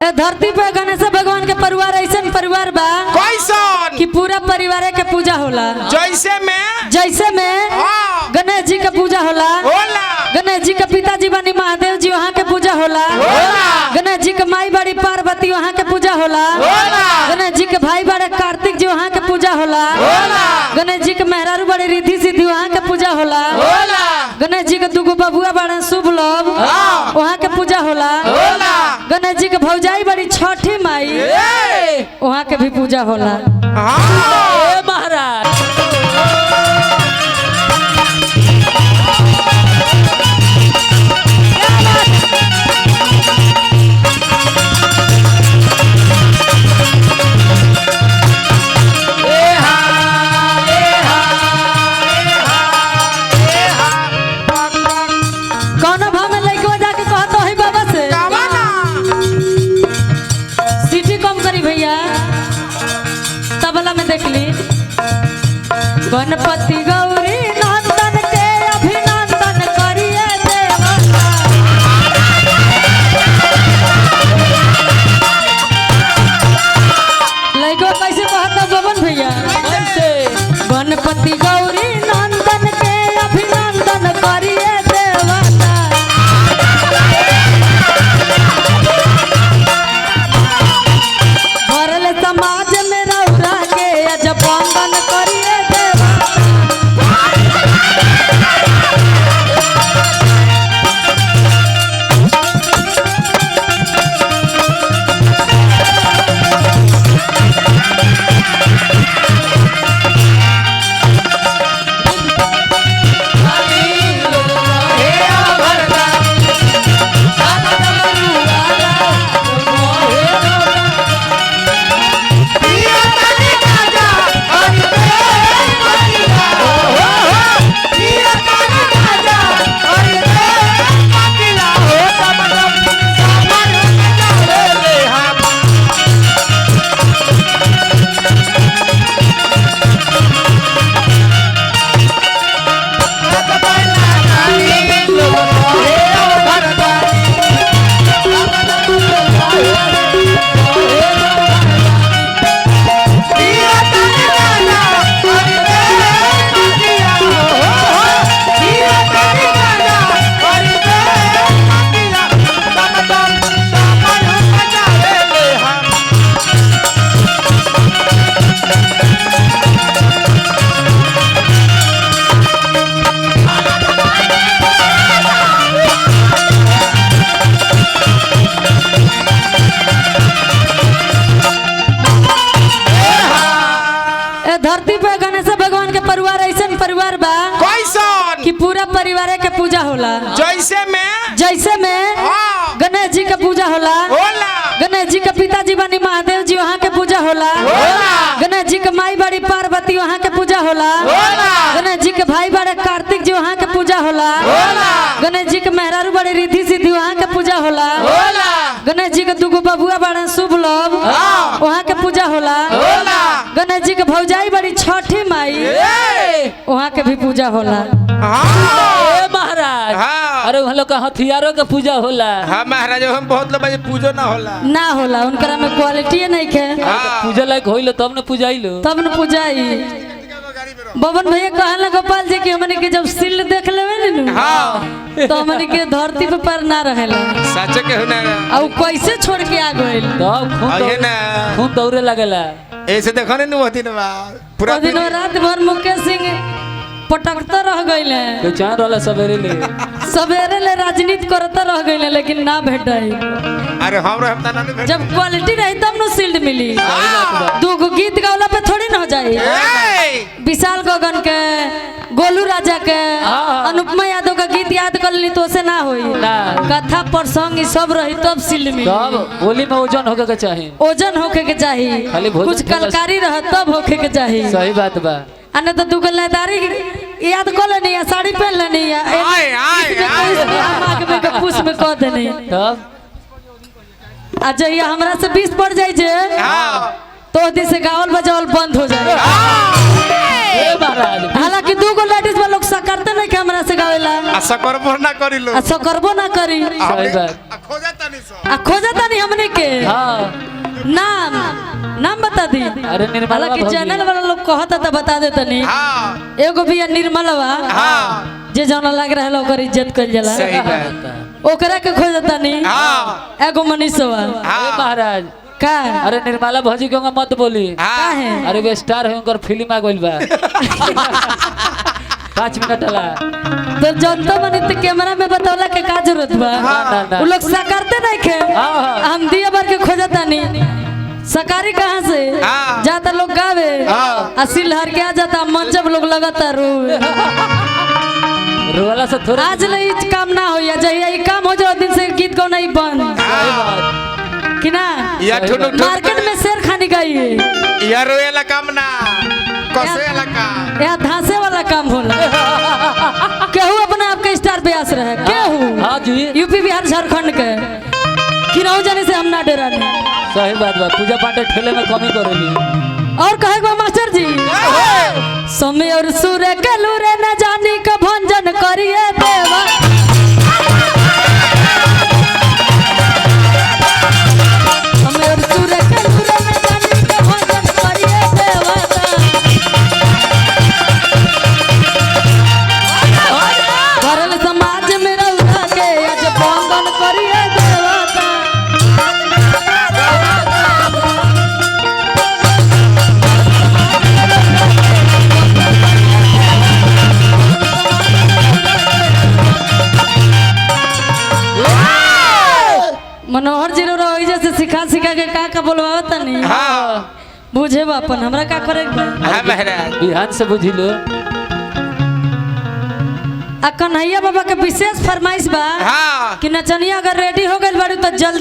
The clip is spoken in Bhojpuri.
ए धरती पे गणेश भगवान के परिवार ऐसा परिवार बा कैसन कि पूरा परिवार के पूजा होला। जैसे में जैसे में हाँ। गणेश जी के पूजा होला। होला। गणेश जी के पिताजी बनी महादेव जी, वहाँ के पूजा होला। होला। गणेश जी के माई बड़ी पार्वती, वहाँ के पूजा होला। होला। गणेश जी के भाई बड़े कार्तिक जी, वहाँ के पूजा होला। होला। गणेश जी के मेहरारू बड़े रिद्धि सिद्धि, वहाँ के पूजा होला। होला। गणेश जी के दुगो बबुआ बड़े शुभ लोभ, हाँ। वहाँ के पूजा होला। होला। गणेश जी के भौजाई बड़ी छठी माई, ए वहाँ के भी पूजा होला। हाँ। ए महाराज कौनो भाव में लइकवा जाके कहत है बाबा से कावा ना सीटी कम करी भैया, तबला में देख ली। गणपति गौरी नंदन के अभिनंदन करिए देवा। लइकवा कैसे कहत बबन भैया? कैसे? गणपति गौरी नंदन के अभिनंदन करिए देवता। भरल समाज में रौरा के अजब वंदन करिए देवता। ए धरती पे गणेश भगवान के परिवार ऐसा परिवार बा कैसन कि पूरा परिवार के पूजा होला। जैसे में जैसे में हाँ। गणेश जी के पूजा होला। होला। गणेश जी के पिताजी बनी महादेव जी, वहाँ के पूजा होला। होला। गणेश जी के माई बड़ी पार्वती, वहाँ के पूजा होला। होला। गणेश जी के भाई बड़े कार्तिक जी, वहाँ के पूजा होला। होला। गणेश जी के मेहरारू बड़े रिद्धि सिद्धि, वहाँ के पूजा होला। होला। गणेश जी के दुगो बबुआ बड़े शुभ लोभ, हाँ। वहाँ के पूजा होला। होला। गणेश जी के भौजाई बड़ी छठी माई, ए वहाँ के भी पूजा होला। हाँ। ए महाराज हाँ। अरे वहाँ लोग का हथियारों के पूजा होला। हाँ महाराज, हम बहुत लोग पूजो ना होला। ना होला, उनकरा में क्वालिटी नहीं के। हाँ। पूजा लायक होइलो तब न पूजाइलो। तब न पूजाई। बबन भैया कहला गोपाल जी कि हमने के जब सील देख लेवे नी हाँ। तो हमने के धरती पे पर ना रहेला। सच के होना। और कैसे छोड़ के आ गइल? तब खून आइए ना। खून दौड़े लगेला। ऐसे देखो ने नु दिन बा पूरा दिन रात भर मुकेश सिंह पटकता रह गइल है। बेचैन रहला सवेरे ले। सवेरे ले राजनीति करता रह गइल है, लेकिन ना भेटाई। अरे हम रहम ता ना भेट। जब क्वालिटी रही तब न सील्ड मिली। दूगो गीत गावला पे थोड़ी ना हो जाई। विशाल गगन के, गोलू राजा के, अनुपमा यादव का गीत याद कर ली तो से ना होई। कथा प्रसंग सब रही तब सील्ड मिली। तब बोली में ओजन होके के चाही। ओजन होके के चाही, कुछ कलकारी रह तब होके के चाही। सही बात बा। अने तो दूगो लदारी याद कर लेनी है, साड़ी पहन लेनी है, आए आए आए के पुष में कह देनी। तब आ जहिया हमरा से 20 पड़ जाई जे तो दिन से गावल बजावल बंद हो जाए। हालांकि दूगो लेडीज में लोग सकरते नहीं के हमरा से गावेला। आ सकरबो ना करी लो। आ सकरबो ना करी। सही बात। आ खोजता नहीं सो। आ खोजता नहीं हमने के। हां। नाम बता दी। अरे निर्मलवा हालांकि भौजी। चैनल वाला लोग कहता तो बता दे तनी। हाँ एगो भी निर्मलवा हाँ जे जौना लाग रहल ओकर इज्जत कइल जाला। सही बात। ओकरा के खोजता नी। हाँ एगो मनीषवा ए महाराज का अरे निर्मला भौजी के मत बोली। हाँ काहे? अरे वे स्टार है उनकर फिल्म आ गइल बा 5 मिनट ला। तो जनता मनी तो कैमरा में बतौला के का जरूरत बा? ना, ना, ना। उ लोग साकारते नहीं खे। हाँ, हाँ। हम दिया भर के खोजता नी सकारी कहाँ से हाँ। जाता लोग गावे हाँ। आ सिल हर के आ जाता मंच लोग लगातार रोवे। रोवाला से थोड़ा आज ले ई काम ना होया, जहिया ई काम हो जाओ दिन से गीत गाना ही बंद सही बात। कि ना। या ठुनुक ठुनुक मार्केट में शेर खानी गई है या रोएला काम ना कसेला काम। यहाँ धांसे वाला काम होला। केहू अपना आपके स्टार पे आस रहे केहू। हाँ जी यूपी बिहार झारखंड के किनाऊ जाने से हम ना डराने। सही बात बा। पूजा पाठ ठेले में कमी करेली। और कहे गो मास्टर जी समय और सूर्य के लूरे न जानी का भंजन करिए देवा। समय और सूर्य के लूरे न जानी का भंजन करिए देवता। भरल समाज में रउआ के आज बंदन करिए देवता। मनोहर जी रो जैसे सिखा सिखा के का का बोलवावत तनी। हाँ बुझे बा अपन हमरा का करे के बा? हाँ महाराज बिहान से बुझी लो। आ कन्हैया बाबा के विशेष फरमाइश बा हाँ कि नचनिया अगर रेडी हो गइल बारू तो जल्दी